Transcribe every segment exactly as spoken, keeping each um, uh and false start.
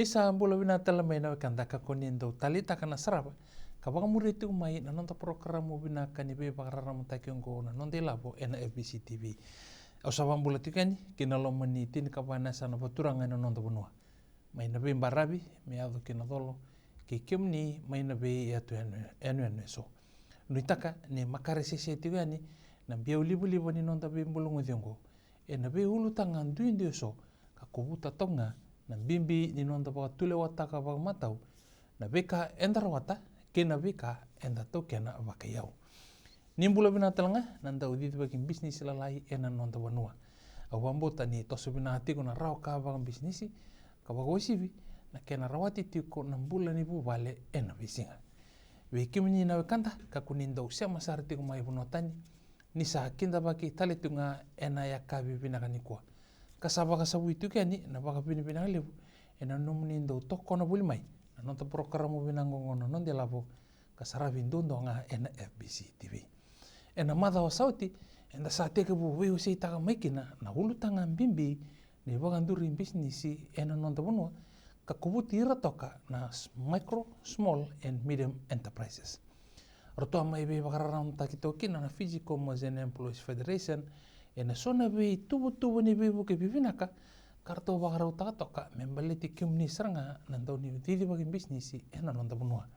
Sa bula vinaka tale mai na wekada ka ko ni dau taleitaka na sarava ka vakamuria tiko mai na noda porokaramu vinaka ni veivakararamataki oqo na Noda iLavo ena F B C T V. Au sa vakabula tiko yani ki na loma ni tinikava na yasana vakaturaga ena noda vanua, mai na veibaravi me yaco ki na colo, kei kemuni mai na veiyatu yanuyanu eso. Nuitaka ni makaresese tiko yani na biau livaliva ni noda veibulagoci oqo ena veiulutaga duidui eso, ka kovuta toka ga na bibi ni noda vakatulewataka vakamatau na veika eda rawata kei na veika eda taukena vakaiyau. Ni bula vinaka tale ga na dau cicivaki bisinisi lalai ena noda vanua. Au vakabauta ni toso vinaka tiko na rawa ka vakabisinisi ka vakauasivi na kena rawati tiko na bula ni vuvale ena veisiga. Vei kemuni na wekada ka ko ni dau sema sara tiko mai vanua tani, ni sa kidavaki tale tiko ga ena yakavi vinaka nikua, ka sa vakasavui tiko yani na vakavinavinaka levu ena nomuni dau tokona voli mai na noda porokaramu vinaka oqo na Noda iLavo, ka saravi duadua ga ena F B C T V. Ena macawa sa oti eda sa tekivu veiwaseitaka mai kina na ulutaga bibi ni vakaduri bisinisi ena noda vanua, ka kovuti ira toka na s-, micro, small and medium enterprises. Ratou a mai veivakararamataki toka kina na Fiji Commerce and Employers Federation ena so na veituvatuva ni veivuke vivinaka ka ratou vakarautaka toka me baleti kemuni sara ga na dau ni cicivaki bisinisi ena noda vanua.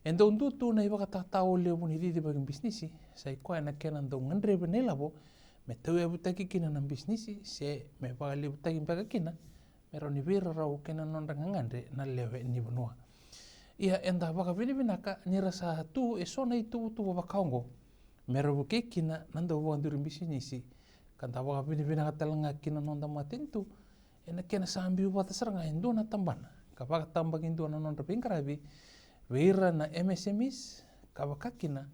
E dau dua tu na ivakatatao levu ni cicivaki bisinisi, sa i koya na kena dau gadrevi na ilavo me tauyavutaki kina na bisinisi se me vakalevutaki beka kina me rawa ni veirarau kei na nodra gagadre na lewe ni vanua. Ia eda vakavinavinaka ni ra sa tu eso na ituvatuva vaka oqo me ra vukei kina na dau vakaduri bisinisi, ka da vakavinavinaka tale ga kina noda matanitu ena kena sa biu vata sara ga e dua na tabana ka vakatabakidua na nodra veiqaravi vei ira na M S M Es, ka vaka kina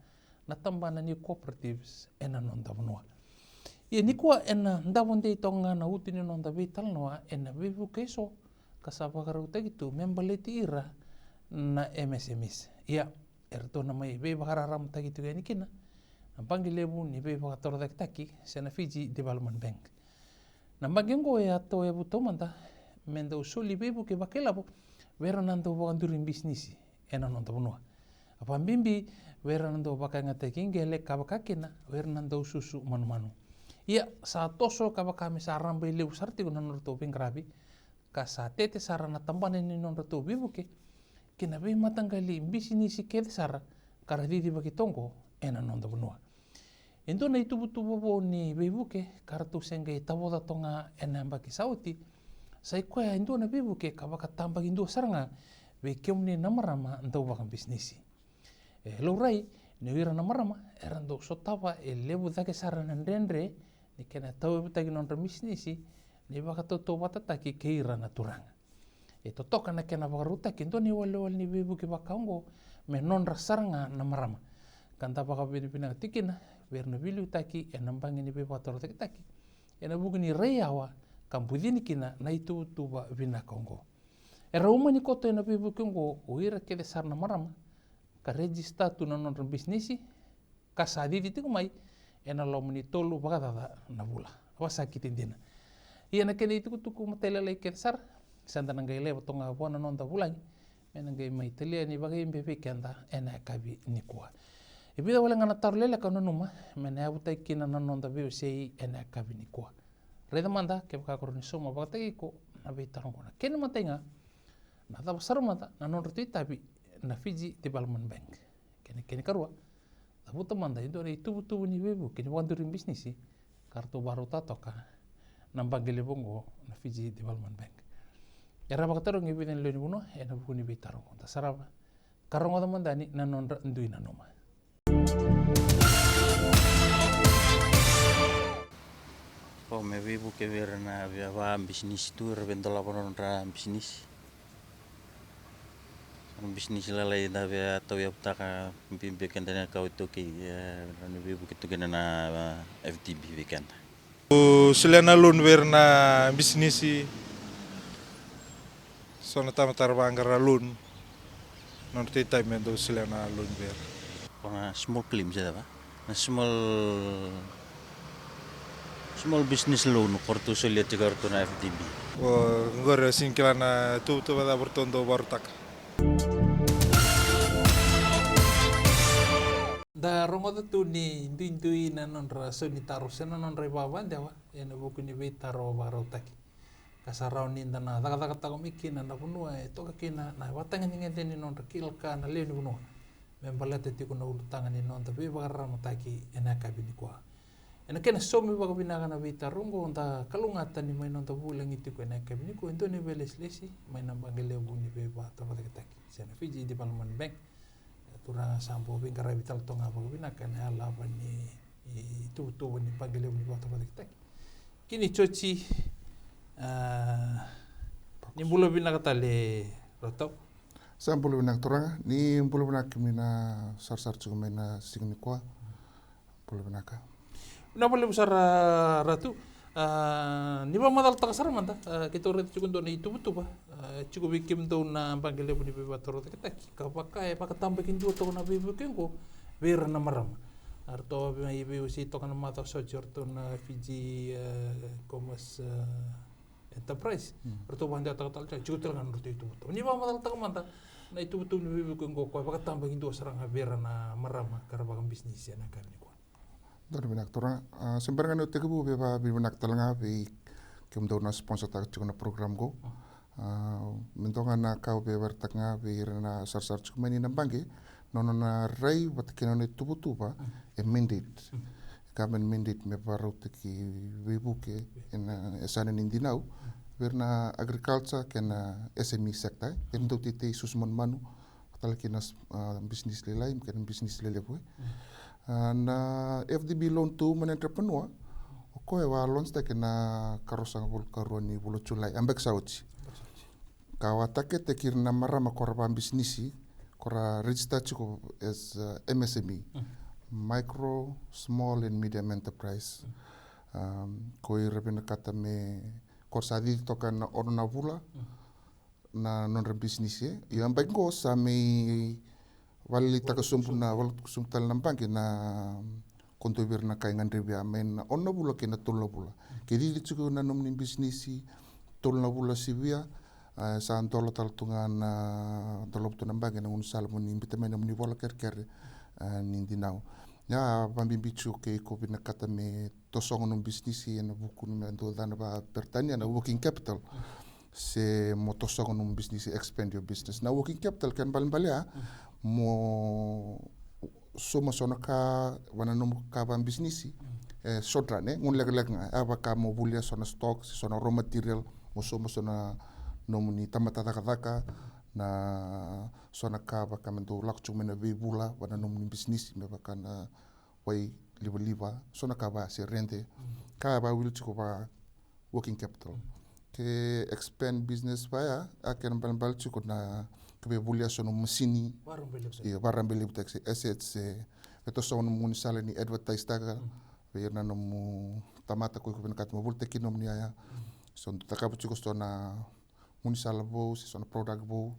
na tabana ni cooperatives ena noda vanua. Ia nikua ena davo dei toka ga na utu ni noda veitalanoa ena veivuke eso ka sa vakarautaki tu me baleti ira na M S M Es. Ia eratou na mai veivakararamataki tiko yani kina na baqe levu ni veivakatorocaketaki se na Fiji Development Bank. Na baqe oqo e a tauyavu taumada me dau soli veivuke vakailavo vei ira na dau vakaduri bisinisi ena noda vanua, a vakabibi vei ira na dau vakayagataki qele ka vaka kina vei ira na dau susu manumanu. Ia sa toso ka vaka me sa rabailevu sara tiko na nodratou veiqaravi, ka sa tete sara na tabana ni nodratou veivuke ki na veimataqali bisinisi kece sara ka ra cicivaki toka oqo ena noda vanua. E dua na ituvatuva vou ni veivuke ka ratou se qai tavoca toka ga ena yabaki sa oti, sa i koya e dua na veivuke ka vakatabakidua sara ga vei kemuni na marama dau vakabisinisi. E laurai ni o ira na marama era dau sotava e levu cake sara na dredre ni kena tauyavutaki nodra bisinisi ni vakatautauvatataki kei ira na turaga. E totoka na kena vakarautaki e dua na iwalewale ni veivuke vaka oqo me nodra sara ga na marama, ka da vakavinavinaka tiko kina vei ira na veiliutaki ena baqe ni veivakatorocaketaki ena vuku ni rai yawa ka bucini kina na ituvatuva vinaka oqo. Era umani koto ena veivuke oqo o ira kece sara na marama ka rejisita tu na nodra bisinisi, ka sa cici tiko mai ena loma ni tolu vakacaca na vula. Vakasakiti dina. Ia na kena itukutuku matailalai kece sara, sa da na qai laiva toka ga vua na noda vulagi me na qai mai talia ni vakaibe vei keda ena yakavi nikua. E vica wale ga na taro leleka au nanuma me na yavutaki kina na noda veiwasei ena yakavi nikua. Raica mada kevaka ko rawa ni sauma vakataki iko na veitaro oqo. Na kena imatai ga, na cava sara mada na nodratou itavi na Fiji Development Bank? Kei na kena ikarua, cavuta mada e dua na ituvatuva ni veivuke ni vakaduri bisinisi ka ratou vakarautaka toka na baqe levu oqo na Fiji Development Bank. Era vakatarogi e vica na lewe ni vanua ena vuku ni veitaro oqo. Da sarava ka rogoca mada yani na nodra dui nanuma. O me veivuke vei ira na via vakabisinisi tu, era via dolava na nodra bisinisi. Na bisinisi lalai da via tauyavutaka, bibi keda na kawa iTaukei, e, na veivuke tu kina na, e, F D B vei keda. Au solia na loan vei ira na bisinisi. So na tamata ra vaqara loan, nodra itavi me dau solia na loan vei ira. O na small claims, e cava? Na small, Small business loan ko ratou solia tiko ratou na F D B. O qori o sega ni kila na tuvatuva cava ratou dau vakarautaka. Da rogoca tu ni duidui na nodra sau ni taro se na nodra ivavadewa ena vuku ni veitaro vakarautaki. Ka sa rawa ni da na cakacakataka mai kina na vanua e toka kina na vakatagedegede ni nodra kila ka na lewe ni vanua me baleta tiko na ulutaga ni noda veivakararamataki ena yakavi nikua. Ena kena saumi vakavinaka na veitaro oqo, da kalougata ni mai noda vulagi tiko ena yakavi nikua e dua na veilesilesi mai na baqe levu ni veivakatorocaketaki se na Fiji Development Bank. E turaga sa bau veiqaravi tale toka ga vakavinaka ena yalava ni tuvatuva ni baqe levu ni veivakatorocaketaki. Kini Joji, a, ni bula vinaka tale Ratu. Sa bula vinaka turaga, ni bula vinaka kemuni na sarasara tiko mai na siga nikua. Bula vinaka. Vinaka vakalevu sara Ratu. A, ni vakamacalataka sara mada, a, keitou raica tiko dua na ituvatuva, a, tiko vei kemudou na baqe levu ni veivakatorocaketaki ka vaka e vakatabakidua toka na veivuke oqo vei ira na marama. A, ratou a vei, veiwasei toka na macawa sa oti o ratou na Fiji, a, Commerce, a, Enterprise. Ratou vakadewataka tale tiko, tiko tale ga na ratou ituvatuva. Ni vakamacalataka mada na ituvatuva ni veivuke oqo ko e vakatabakidua sara ga vei ira na marama ka ra vakabisinisi ena yakavi nikua. Donu vinaka turaga. A, se bera ga ni o tekivu vei, vakavinavinaka tale ga vei kemudou na sponsortaka tiko na program qo. A, me dua ga na ka au via vakaraitaka ga vei ira na sarasara tiko mai ni na baqe, na nona rai vata kei na nona ituvatuva e mandate. Government mandate me vakarautaki veivuke ena yasana ni dinau vei ira na agriculture kei na S M E sector, e, kei na dauteitei susu manumanu, tale kei na, a, business lailai kei na business lelevu, e. A, na F D B loan to women entrepreneur, o koya e a launch taki ena karua sagavulu karua ni vula o Julai, a, beka sa oti. Ka a target taki ira na marama ko ra vakabisinisi, ko ra register tiko as, a, M S M E, micro, small and medium enterprise. A, ko ira vinakata me, ko ra sa cici toka na ono na vula na nodra bisinisi, e. Io, a baqe qo sa mai vakalailaitaka sobu na, vakalailaitaka sobu tale na baqe na, ko dua vei ira na ka e gadrevi, a, mai na ono na vula kei na tolu na vula. Ke cici tiko na nomuni bisinisi tolu na vula sivia, a, sa dola tale tu ga na, dola tu na baqe na gaunisala mo ni biuta mai na nomuni vola kerekere, a, ni dinau. Ia, vakabibi tiko ke iko vinakata me tosogo nomu bisinisi ena vuku ni me dua na yacana vakaperitania na working capital. Se mo tosogo nomu bisinisi, expand your business. Na working capital kena balebale ya, mo sauma so na ka vaka na nomu ka vakabisinisi, e, short run, e, gauna lekaleka ga, e, vaka mo volia so na stock, se so na raw material, mo sauma so na nomuni tamata cakacaka, na so na ka vaka me dau lako tiko mai na veivula, vaka na nomuni bisinisi, me vaka na wai livaliva, so na ka va se rede. Ka va wili tiko va working capital. Ke expand business va ya, a kena balebale tiko na ke via volia so na masini. Varabelevutaki. Io, varabelevutaki se assets, e, e toso na nomu gaunisala ni advertise taka vei ira na nomu tamata ko iko vinakata mo volitaki nomuni yaya. So cakava tiko so na gaunisala vou, se so na product vou.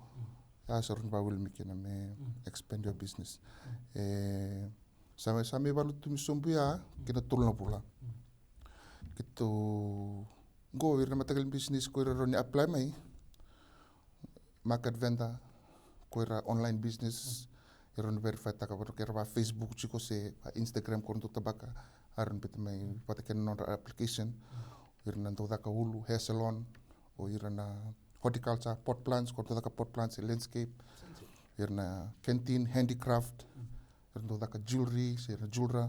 Ya sa rui vawili mai kina me expand your business. E, sa mai, sa mai valu tu mi sobu ya kei na tolu na vula. Keitou qo ira na mataqali business ko ira rawa ni apply mai. Market vendor, ko ira online business, ira rawa ni verify taka vata kei ira va Facebook tiko se va Instagram ko ratou tabaka, a rawa ni biuta mai vata kei na nodra application. Ira na dau caka ulu, hair salon, o ira na horticulture, pot plants, ko dau caka pot plants, landscape. Ira na canteen, handicraft, ira dau caka jewelry, se ira na jewelra,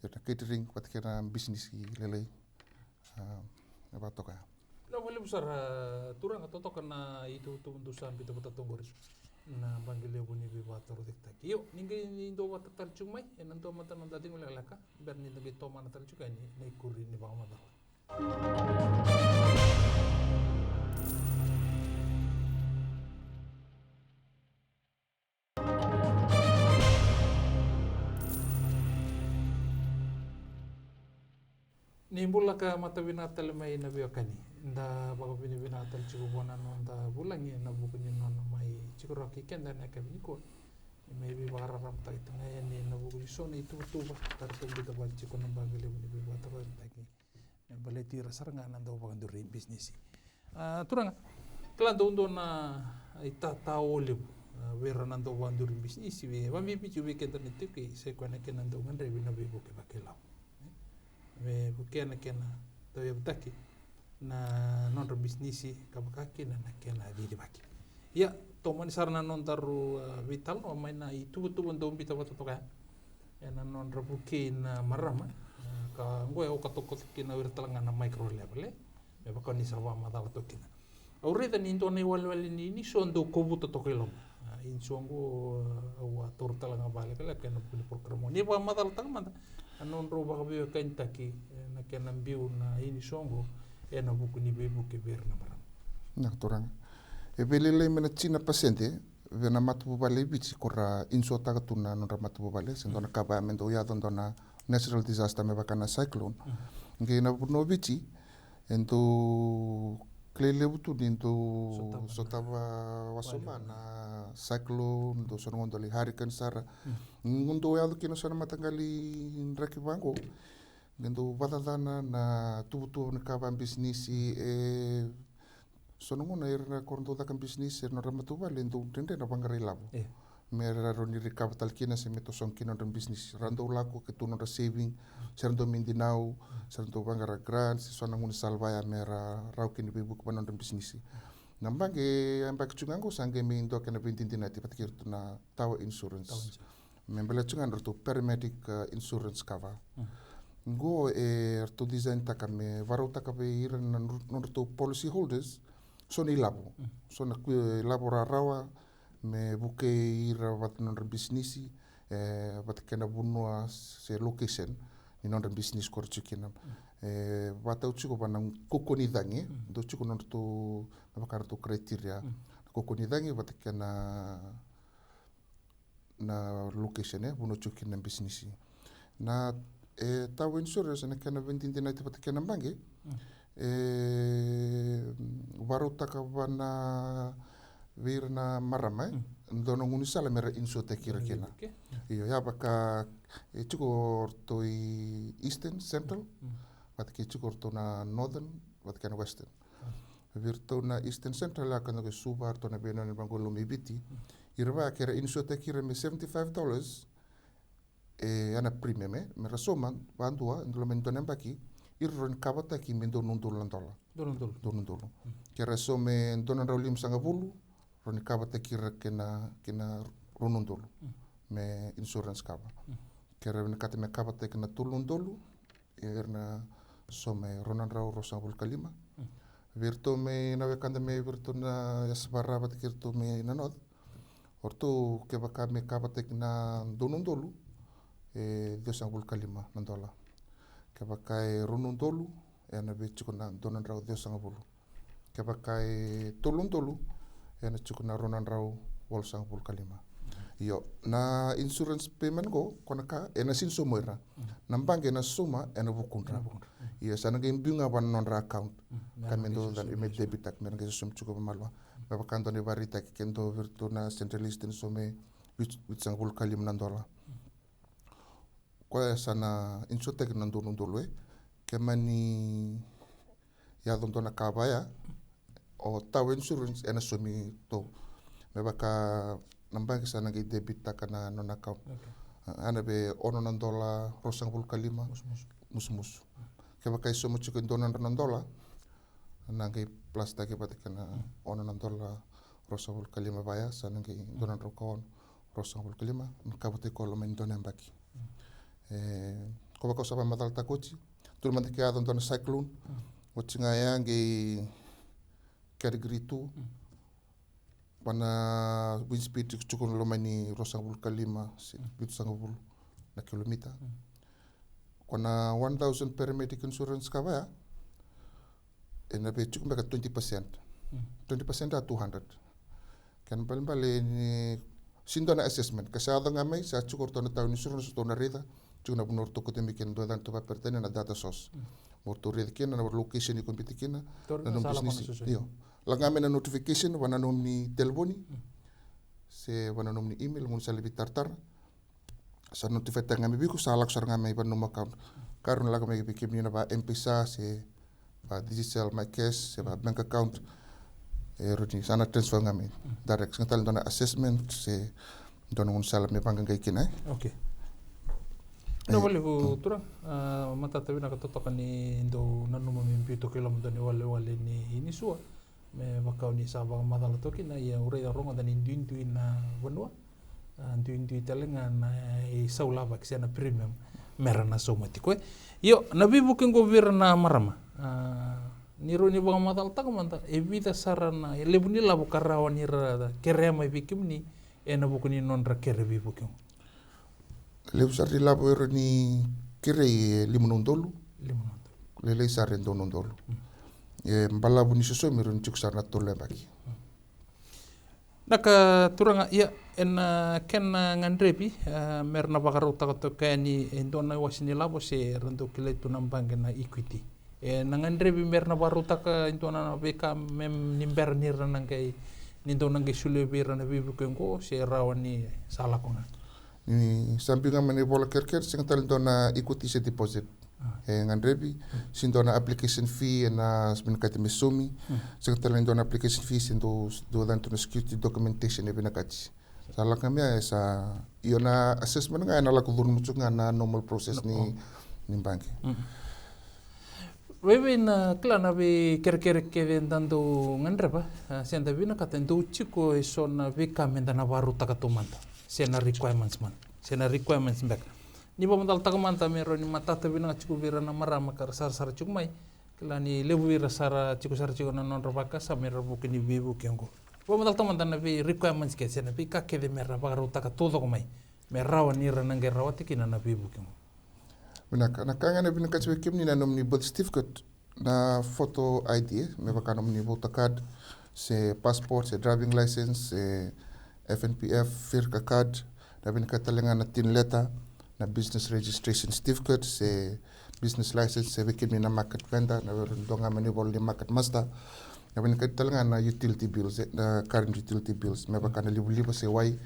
ira na catering, vata kei na bisinisi lailai. A, e vakatoka ya. Vinaka vakalevu sara, a, turaga, totoka na ituvatuva dou sa biuta vata tu qori. Na baqe levu ni veivakatorocaketaki. Io, ni qai dua vata tale tiko mai ena dua mada na noda cegu lekaleka, bera ni da qai tomana tale tiko yani na ikuri ni vakamacala. Ni bula ka mata vinaka tale mai na veiwekani. Da vakavinavinaka tale tiko vua na noda vulagi ena vuku ni nona mai tiko rawa kei keda ena yakavi nikua. Ni mai veivakararamataki tu ga yani ena vuku ni so na ituvatuva ka ratou biuta vata tiko na baqe levu ni veivakatorocaketaki. E baleti ira sara ga na dau vakaduri bisinisi. A, turaga, kila dau dua na itatao levu, a, vei ira na dau vakaduri bisinisi, vei, vakabibi tiko vei keda na iTaukei, sa i koya na kena dau gadrevi na veivuke vakailavo. E, me vukea na kena tauyavutaki na nodra bisinisi, ka vaka kina na kena cicivaki. Ia, tomani sara na nodaru, a, veitalanoa mai na ituvatuva dau biuta vata toka ya ena nodra vukei na marama, a, ka oqo e okatoka kina o ira tale ga na micro level, e, me vaka ni sa vakamacala toka kina. Au raica ni dua na iwalewale ni, ni so dau kovuta toka i loma. A, ini so oqo, a, au a taura tale ga vakalekaleka ena vuku ni program oqo. Ni vakamacalataka mada na nodrau vakaveiwekanitaki, e, na kena biu na ini so oqo ena vuku ni veivuke vei ira na marama. Na turaga. E veilailai mai na tini na pasede vei na matavuvale e Viti ko ra insuataka tu na nodra matavuvale, se dua na ka vaya me dau yaco dua na natural disaster me vaka na cyclone. Qai na vanua o Viti e dau kilai levu tu ni dau sotava wasoma na cyclone, dau so na gauna dau lai hurricane sara. Qai dau yaco kina so na mataqali draki vaqo, qai dau vacacana na tuvatuva ni ka vabisinisi, e, so na gauna ira na ko ra dau caka bisinisi, ira na nodra matavuvale, e dau dredre na vaqara ilavo. Io. Me ra rawa ni recover tale kina se me toso kina nodra bisinisi. Ra dau lako ke tu nodra saving, se ra dau mai dinau, se ra dau vaqara grant, se so na gaunisala vaya me ra rawa kina ni veivuke vua na nodra bisinisi. Na baqe, e baqe tiko ga qo sa qai mai dua kena veidinadinati vata kei iratou na Tower Insurance. Tower Insurance. Me baleta tiko ga na ratou parametric, uh, insurance cover. Qo e ratou design taka me varautaka vei ira na nodra-, nodratou policy holders so na ilavo. So na kui-, ilavo rarawa me vukei ira vata na nodra bisinisi, e, vata kei na vanua se location ni nodra bisinisi ko ra tiko kina. E, vatau tiko va na kaukauwa ni cagi, dau tiko nodratou, me vaka ratou criteria. Na kaukauwa ni cagi vata kei na na location, e, vanua tiko kina na bisinisi. Na, e, Tower Insurance, na kena veidinadinati vata kei na baqe, e, varautaka va na vei ira na marama, e, dua na gaunisala me ra insuataki ira kina. Io, ya vaka, e, tiko o ratou i Eastern, Central, vata kei tiko o ratou na Northern, vata kei na Western. Vei iratou na Eastern Central, a ka na ko Suva, ratou na veiyanuyanu vaqo e loma i Viti. Ira vaya ke ra insuataki ira me seventy-five dollars, e, ya na premium, e, me ra sauma, vadua, e loma ni dua na yabaki, ira rawa ni kavataki me dua na udolu na dola. Dua na udolu. Dua na udolu. Ke ra sauma e dua na drau limasagavulu, rawa ni kavataki ira kei na, kei na rua na udolu. Me insurance cover. Ke ra vinakata me kavataki na tolu na udolu, ira na sauma e rua na drau ruasagavulu ka lima. Vei iratou mai na wekada mai vei iratou na yasavara vata kei iratou mai na North. O ratou kevaka me kavataki na dua na udolu, e ciwasagavulu ka lima na dola. Kevaka e rua na udolu, e na vei tiko na dua na drau ciwasagavulu. Kevaka e tolu na udolu, e na tiko na rua na drau walusagavulu ka lima. Io, na insurance payment qo, ko na ka, e na sini sauma o ira. Na baqe e na sauma, e na vukudra. Io, sa na qai biu ga va na nodra account. Ka me dau cani, me debit taki, me ra qai sauma tiko vamalua. Me vaka dua na ivakaraitaki, ke dua vei iratou na Central Eastern sauma e vitu, vitusagavulu ka lima na dola. Koya sa na insuataki na dua na udolu, e. Ke mani yaco dua na ka vaya, o Tower Insurance e na saumi tou. Me vaka na baqe sa na qai debit taka na nona account. A na vei ono na dola ruasagavulu ka lima. Musumusu. Kevaka e sauma tiko e dua na drau na dola, na qai plus taki vata kei na ono na dola ruasagavulu ka lima vaya, sa na qai dua na drau ka ono ruasagavulu ka lima, na kavataki koya loma ni dua na yabaki. E, ko vaka au sa vakamacalataka oti, tukuna mada ke yaco dua na cyclone, oti ga ya qai category two, va na wind speed tiko, tiko na loma ni ruasagavulu ka lima se vitusagavulu na kilomita. Ko na one thousand parametric insurance cover ya, e na vei tiko beka twenty percent. Twenty percent a two hundred. Kena balebale ni sini dua na assessment. Ka sa yaco ga mai, sa tiko o ratou na Tower Insurance, ratou na raica, tiko na vanua ratou kauta mai kina, dua na yacana tu vakaperitania na data source. Mo ratou raica kina na location ni ko biuta kina, na nomu business. Io. Lako ga mai na notification va na nomuni telefoni se va na nomuni email, gaunisala ni veitaratara. sa notify taka ga mai vei iko, sa lako sara ga mai vanua mo account. Ka rawa ni lako mai vei kemuni na va M-PAiSA se va digital MyCash se va bank account. E rawa ni sa na transfer ga mai direct, sega tale dua na assessment se dua na gaunisala me vaqaqai kina, e. Okay. Vinaka vakalevu turaga. A, matata vinaka totoka ni dou nanuma me biu toka i loma dua na iwalewale ni, ni sua. Me vaka o ni sa vakamacala toka kina, ia au raica, rogoca ni duidui na vanua. A, duidui tale ga na isau lavaki se na premium me ra na sauma tiko, e. Io, na veivuke oqo vei ira na marama. A, ni rawa ni vakamacalataka mada e vica sara na, e levu ni lavo ka rawa ni ra kerea mai vei kemuni ena vuku ni nodra kere veivuke oqo. Levu sara ni lavo e rawa ni kerei e lima na udolu. Lima na udolu. Lailai sara e dua na udolu. Mm. E balavu ni sosomi e rawa ni tiko sara na tolu na yabaki. Mm. Vinaka turaga, ia, ena kena gadrevi, e, me ra na vakarautaka toka yani e dua na iwase ni lavo se ra dau kilai tu na baqe na Equity. E na gadrevi me ra na vakarautaka e dua na veika me ni bera ni ra na qai, ni dau na qai solia vei ira na veivuke oqo se rawa ni sa lako ga. Ni sa biu ga mai na ivola kerekere, sega tale dua na equity se deposit. A. E gadrevi, se dua na application fee ena vinakati me saumi. Mm. Sega tale dua na application fee se dua, dua tale tu na security documentation e vinakati. Sa lako ga mai ya, e sa, io, na assessment ga ena lako curuma tiko ga na normal process ni, ni baqe. Mm. Vei, vei na kila na veikerekere kece da dau gadreva, a, se da vinakata e dau tiko e so na veika me da na vakarautaka taumada. Se na requirements mada. Se na requirements beka. Ni vakamacalataka mada me rawa ni matata vinaka tiko vei ira na marama ka ra sarasara tiko mai. Kila ni levu vei ira sara tiko, sara tiko na nodra vakasama me ra vuki ni veivuke oqo. Vakamacalataka mada na vei requirements kece, se na veika kece me ra vakarautaka taucoko mai me rawa ni ra na qai rawata kina na veivuke oqo. Vinaka, na ka ga ena vinakati vei kemuni na nomuni birth certificate, na photo I D, me vaka nomuni voter card, se passport, se driving license, se F N P F, FIRCA card, na vinakati tale ga na tin letter, na business registration certificate, se business license, se vei kemuni na market vendor, na vei dua ga mai na ivola ni market master, na vinakati tale ga na utility bills, e, na current utility bills, me vaka na livaliva se wai,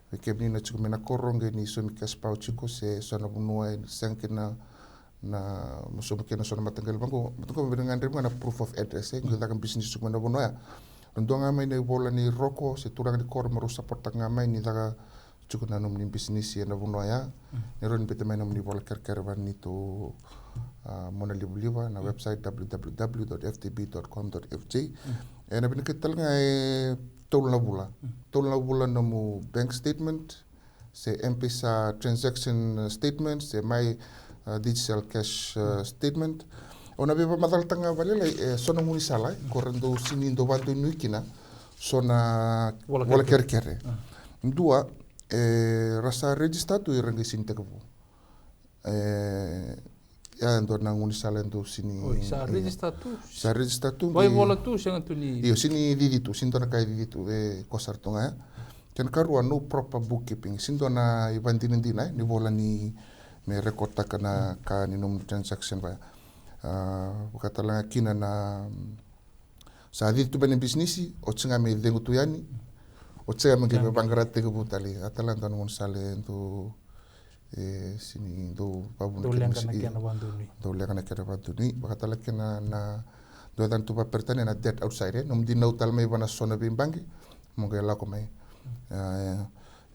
vei kemuni na tiko mai na koro, qai ni saumi cash power tiko, se so na vanua e sega kina na, mo sauma kina so na mataqali vaqo, mataqali vaqo, me vaka ga draiva ga na proof of address, e, qai caka business tiko mai na vanua ya. Na dua ga mai na ivola ni roko, se turaga ni koro, me rau support taka ga mai ni caka tiko na nomuni business ena vanua ya. Mm. Ni rawa ni biuta mai nomuni vola kerekere vei neitou, a, mona livaliva, na website W W W dot F D B dot com dot F J. Mm. Ena vinakati tale ga e tolu na vula. Mm. Tolu na vula nomu bank statement, se M-PAiSA transaction, uh, statement, se My, uh, Digital Cash, uh, statement. Au na via vakamacalataka ga vakalailai, e so na gaunisala, e, ko ra dau sega ni dau vakadonuya kina so na vola kerekere. Vola kerekere. A. Dua, e, ra sa register tu, ira qai sega ni tekivu. E, ya e dua na gaunisala e dau sega ni, oi, sa, io, register tu. Sa register tu, vakaivola tu, sega tu ni, io, sega ni cici tu, sega ni dua na ka e cici tu, e koya sara tu ga ya. Kena karua, no proper bookkeeping, sega ni dua na ivakadinadina, e, ni vola ni me record taka na ka ni nomuni transaction vaya. A, vaka tale ga kina na, sa cici tu mai na bisinisi, oti ga me cegu tu yani, oti ga me qai me vaqara tekivu tale. A, tale ga dua na gaunisala e dau, e, sega ni dau vakavuna kina, dau leqa na kena vakadonui. Dau leqa na kena vakadonui. Vaka tale kina na, dua tale tu vakaperitania na debt outside, e, nomuni dinau tale mai vua na so na veibaqe, mo qai lako mai. A, e,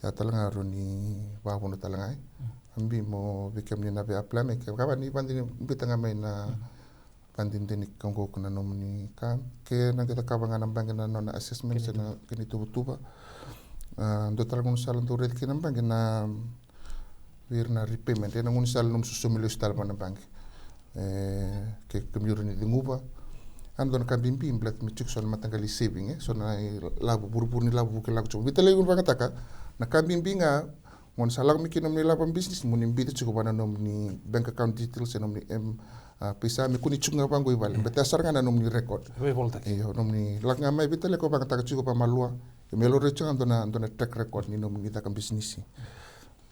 ya tale ga rawa ni vakavuna tale ga, e. A, bibi mo, vei kemuni na via apply mai, kevaka ni vakadinadina, biuta ga mai na, mm, vakadinadina ni ka oqo na nomuni ka. Ke na qai cakava ga na baqe na nona assessment se na kena ituvatuva. A, dua tale gaunisala dau raici kina na baqe na vei ira na repayment, e, na gaunisala nomu sosomi lesu tale vua na baqe. E, ke, kemuni rawa ni ceguva. A, dua na ka bibi, baleta me tiko so na mataqali saving, e, so na ilavo, vurevure ni lavo vuki lako tiko. Vei tale au vakayagataka, na ka bibi ga, gauna sa lako mai kina nomuni lavo business, mo ni biuta tiko vua na nomuni bank account details, e, nomuni M, a, M-PAiSA, me kua ni tiko ga vaqo i vale. Mm. Baleta ya sara ga na nomuni record. Veivolitaki. Io, nomuni lako ga mai, vei tale ko vakayagataka tiko vakamalua. Me laurai tiko ga dua na, dua na track record ni nomuni caka bisinisi.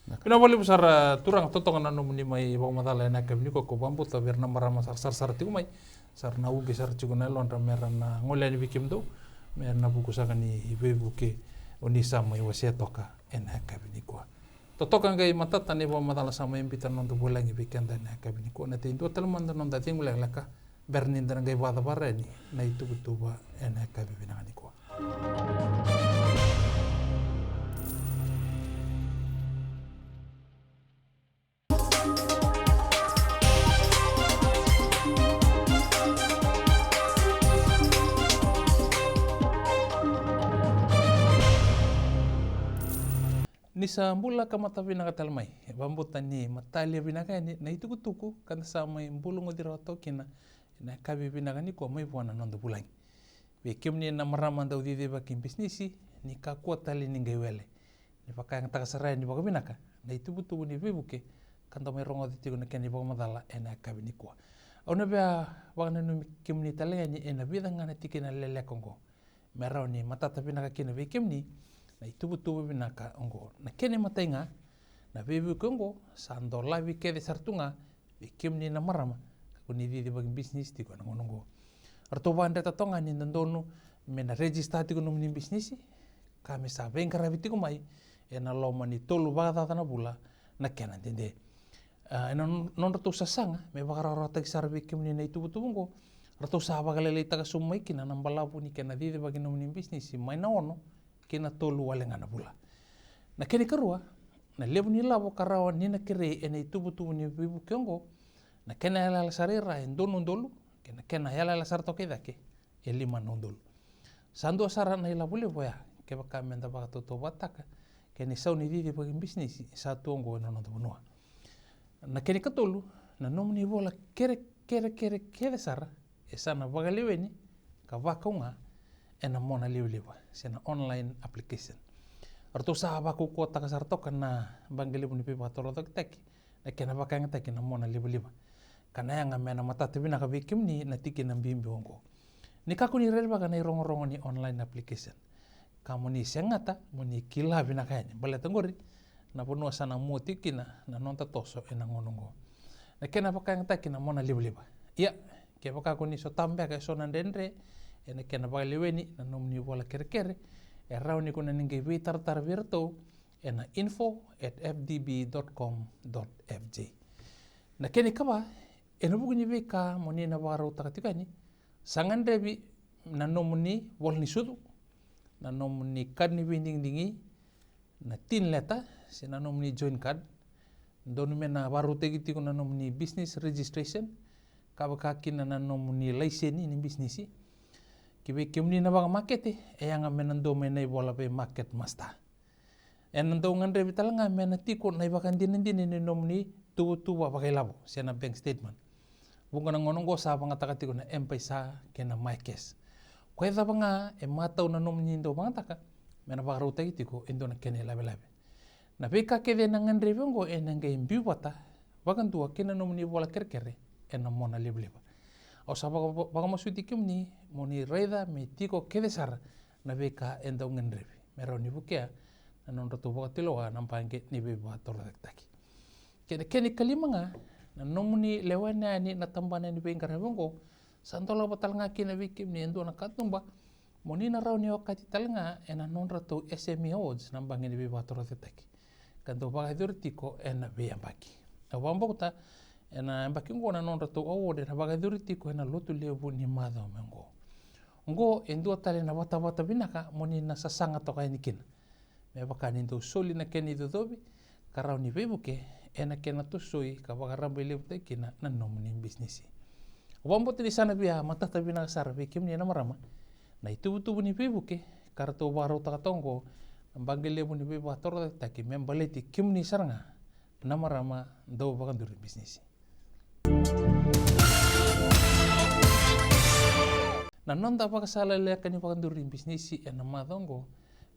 Vinaka vakalevu sara, a, turaga, totoka na nomuni mai vakamacala ena yakavi nikua, ko vakabauta vei ira na marama sara, sarasara tiko mai, sa ra na ubi sara tiko na yalodra me ra na gole yani vei kemudou, me na vuku saka ni veivuke o ni sa mai wasea toka ena yakavi nikua. Totoka qai matata na ivakamacala sa mai biuta na noda vulagi vei keda ena yakavi nikua. Na tei dua tale mada na noda cegu lekaleka, bera ni da na qai vakacavara yani na ituvatuva ena yakavi vinaka nikua. Ni sa bula ka mata vinaka tale mai, e vakabauta ni matalia vinaka yani na itukutuku ka da sa mai bulugoci rawa toka kina ena yakavi vinaka nikua mai vua na noda vulagi. Vei kemuni na marama dau cicivaki bisinisi, ni kakua tale ni qai wele. Ni vakayagataka sara yani vakavinaka na ituvatuva ni veivuke ka dau mai rogoca tiko na kena ivakamacala ena yakavi nikua. Au na via vakananumi kemuni tale yani ena vica ga na tikina leleka oqo me rawa ni matata vinaka kina vei kemuni na ituvatuva vinaka oqo. Na kena imatai ga, na veivuke oqo sa dolavi kece sara tu ga vei kemuni na marama ka ko ni cicivaki bisinisi tiko ena gauna oqo. Ratou vakadreta toka ga ni dodonu me na rejista tiko nomuni bisinisi ka me sa veiqaravi tiko mai ena loma ni tolu vakacaca na vula na kena dede. A, ena nodratou sasaga me vakarawarawataki sara vei kemuni na ituvatuva oqo, ratou sa vakalailaitaka sobu mai kina na balavu ni kena cicivaki nomuni bisinisi mai na ono ki na tolu wale ga na vula. Na kena ikarua, na levu ni lavo ka rawa ni na kerei ena ituvatuva ni veivuke oqo, na kena yalayala sara i ra e dua na udolu, kei na kena yalayala sara toka i cake e lima na udolu. Sa dua sara na ilavo levu oya kevaka me da vakatautauvatataka kei na isau ni cicivaki bisinisi sa tu oqo ena noda vanua. Na kena ikatolu, na nomuni vola kerekere kece sara e sa na vakaleweni ka vakau ga ena mona livaliva se na online application. Ratou sa vakaukauwataka sara toka na Baqe Levu ni Veivakatorocaketaki na kena vakayagataki na mona livaliva. Ka na yaga me na matata vinaka vei kemuni na tikina bibi oqo. Ni kakua ni rerevaka na irogorogo ni online application ka mo ni segata mo ni kila vinaka yani, baleta oqori na vanua sa na mua tiko kina na noda toso ena gauna oqo. Na kena vakayagataki na mona livaliva. Ia, kevaka ko ni sotava beka eso na dredre ena kena vakaleweni na nomuni vola kerekere, e rawa ni ko na ni qai veitaratara vei iratou ena info at F D B dot com dot F J. Na kena ikava, ena vuku ni veika mo ni na vakarautaka tiko yani, sa gadrevi na nomuni vola ni sucu, na nomuni kad ni veidigidigi, na tin letter se na nomuni join card, dodonu me na vakarautaki tiko na nomuni business registration, ka vaka kina na nomuni laiseni ni bisinisi. Ki vei kemuni na vakamakete, e yaga me na dua mai na ivola vei Market Master. Ena dau gadrevi tale ga me na tiko na ivakadinadina ni nomuni tuvatuva vakailavo se na bank statement. Vuqa na gauna oqo sa vagataka tiko na M-PAiSA kei na MyCash. Ko e cava ga e matau na nomuni dau vagataka, me na vakarautaki tiko e dua na kena ilavelave. Na veika kece ena gadrevi oqo ena qai biu vata vakadua kei na nomuni vola kerekere ena mona livaliva. Au sa vaka-, vakamasuti kemuni mo ni raica me tiko kece sara na veika e dau gadrevi me rawa ni vukea na nodratou vakatulewa na Baqe ni Veivakatorocaketaki. Kei na kena ikalima ga, na nomuni lewena yani na tabana ni veiqaravi oqo, sa dolava tale ga kina vei kemuni e dua na katuba mo ni na rawa ni okati tale ga ena nodratou S M E Awards na Baqe ni Veivakatorocaketaki ka dau vakayacori tiko ena veiyabaki. Au vakabauta ena yabaki oqo na nodratou award ena vakayacori tiko ena Lotulevu ni macawa mai oqo. Oqo e dua tale na vatavata vinaka mo ni na sasaga toka yani kina me vaka ni dau soli na kena icocovi ka rawa ni veivuke ena kena tosoi ka vakarabailevutaki kina na nomuni bisinisi. Au vakabauta ni sa na via matata vinaka sara vei kemuni na marama na ituvatuva ni veivuke ka ratou vakarautaka toka oqo na Baqe Levu ni Veivakatorocaketaki me baleti kemuni sara ga na marama dau vakaduri bisinisi. Na noda vakasala leka ni vakaduri bisinisi ena macawa oqo,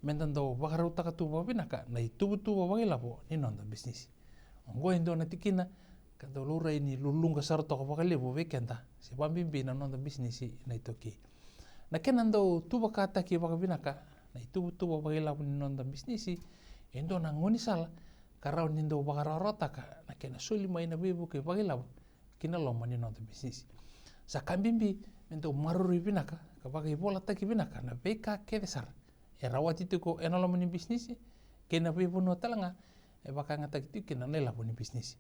me da dau vakarautaka tu vakavinaka na ituvatuva vakailavo ni noda bisinisi. Oqo e dua na tikina ka dau laurai ni luluqa sara toka vakalevu vei keda se vakabibi na noda bisinisi na iTaukei. Na kena dau tuvakataki vakavinaka na ituvatuva vakailavo ni noda bisinisi e dua na gaunisala ka rawa ni dau vakarawarawataka na kena soli mai na veivuke vakailavo ki na loma ni noda bisinisi. Sa ka bibi me dau maroroi vinaka ka vakaivolataki vinaka na veika kece sara e rawati tiko ena loma ni bisinisi kei na veivanua tale ga e vakayagataki tiko kina na ilavo ni bisinisi.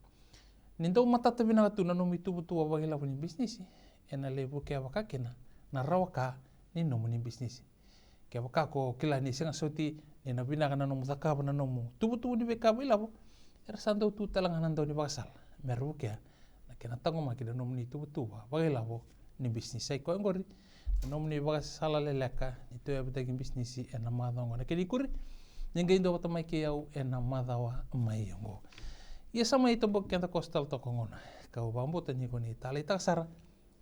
Ni dau matata vinaka tu na nomu ituvatuva vakailavo ni bisinisi, ena lai vukea vaka kina na rawa ka ni nomuni bisinisi. Kevaka ko kila ni sega soti ni na vinaka na nomu cakava na nomu tuvatuva ni veika vakailavo, era sa dau tu tale ga na dau ni vakasala me ra vukea na kena taqomaki na nomuni tuvatuva vakailavo ni bisinisi. Sa i koya oqori na nomuni vakasala leleka ni tauyavutaki bisinisi ena macawa oqo. Na kena ikuri, ni qai duavata mai kei au ena macawa mai oqo. Ia sa mai toboki keda koso tale toka qo na, kau vakabauta ni ko ni taleitaka sara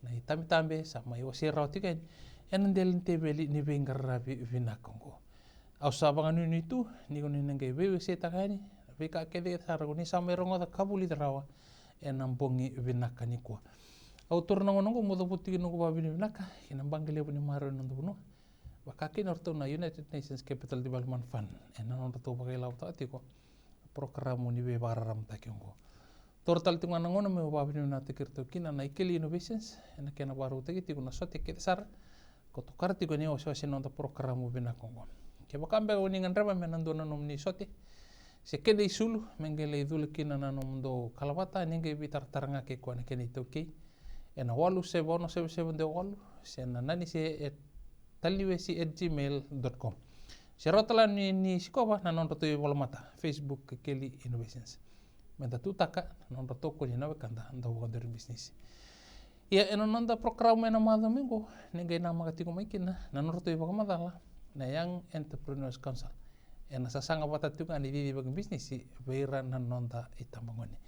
na itabetabe sa mai wasei rawa tiko yani ena dela ni teveli ni veiqaravi vinaka oqo. Au sa vakanuinui tu ni ko ni na qai veiwaseitaka yani na veika kece sara ko ni sa mai rogoca ka vulica rawa ena bogi vinaka nikua. Au taura na gauna oqo meu cavuta tiko na noqu vakavinavinaka ki na baqe levu ni maroroi ena noda vanua, vaka kina o ratou na United Nations Capital Development Fund ena nodratou vakailavotaka tiko na porokaramu ni veivakararamataki oqo. Taura tale tiko ga na gauna meu vakavinavinakataki iratou kina na Ikeli Innovations ena kena vakarautaki tiko na sote kece sara ko tokara tiko ena iwasewase ni noda porokaramu vinaka oqo. Kevaka beka o ni gadreva me na dua na nomuni sote se kena isulu me qai lai cula kina na nomudou kalavata, ni qai veitaratara ga kei koya na kena itaukei ena walu seven ono seven seven dua walu se na nanise e taliniwesi at gmail dot com. Se rawa tale ni, ni sikova na nodratou ivolamata Facebook Ikeli Innovations. Meda tutaka na nodra tokoni na wekada dau vakaduri bisinisi. Ia ena noda porokaramu ena macawa mai oqo, ni qai namaka tiko mai kina na nodratou ivakamacala na Young Entrepreneurs Council ena sasaga vata tiko ga ni cicivaki bisinisi vei ira na noda itabagone.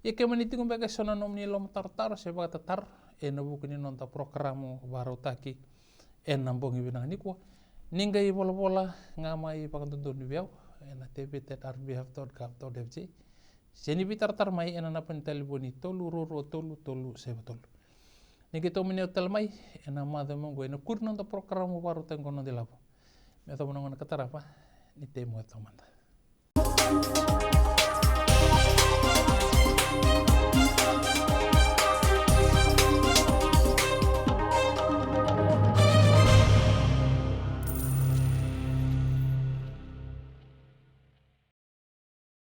Ia ke mani tiko beka eso na nomuni lomatarotaro se vakatataro ena vuku ni noda porokaramu vakarautaki ena bogi vinaka nikua, ni qai volavola ga mai vakadodonu vei au ena david at r b f dot gov dot f j, se ni veitaratara mai ena naba ni talevoni tolu rua rua tolu tolu saiva tolu. Ni qai tomani au tale mai ena macawa mai oqo ena kuri noda porokaramu vakarautaki oqo na Noda iLavo. Me yacova na gauna ka tarava, ni tei moce toka mada.